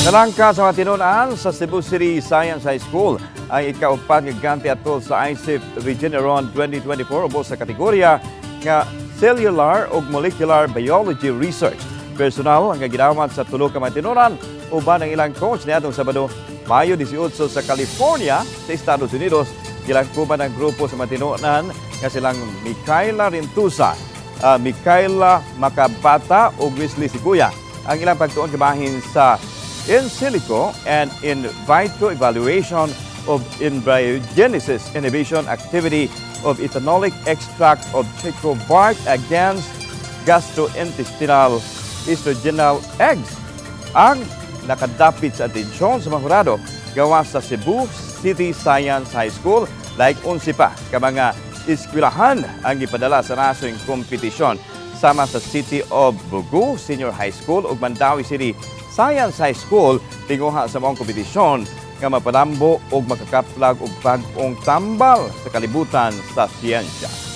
Nalangka sa matinunan sa Cebu City Science High School ang ikaupat nga ganti atol sa ISEF Regeneron 2024 ubos sa kategorya nga Cellular ug Molecular Biology Research. Personal ang gidawat sa tulo ka matinunan uban ang ilang coach niadtong Sabado, Mayo 18, sa California sa Estados Unidos. Gilangkuban ang grupo sa matinunan nga silang Mikaela Rintusa, Mikaela Makabata ug Wesley Siguya. Ang ilang pagtuon kabahin sa in silico and in vitro evaluation of embryogenesis inhibition activity of ethanolic extract of chico bark against gastrointestinal estrogenal eggs. Ang nakadapit sa atensyon sa mga hurado gawas sa Cebu City Science High School, like 11 pa ka mga eskwelahan ang gipadala sa nasong kompetisyon sama sa City of Bogo Senior High School ug Mandaue City Science High School, tinguha sa maong kompetisyon nga mapalambo ug makakaplag og bag-ong tambal sa kalibutan sa siyensya.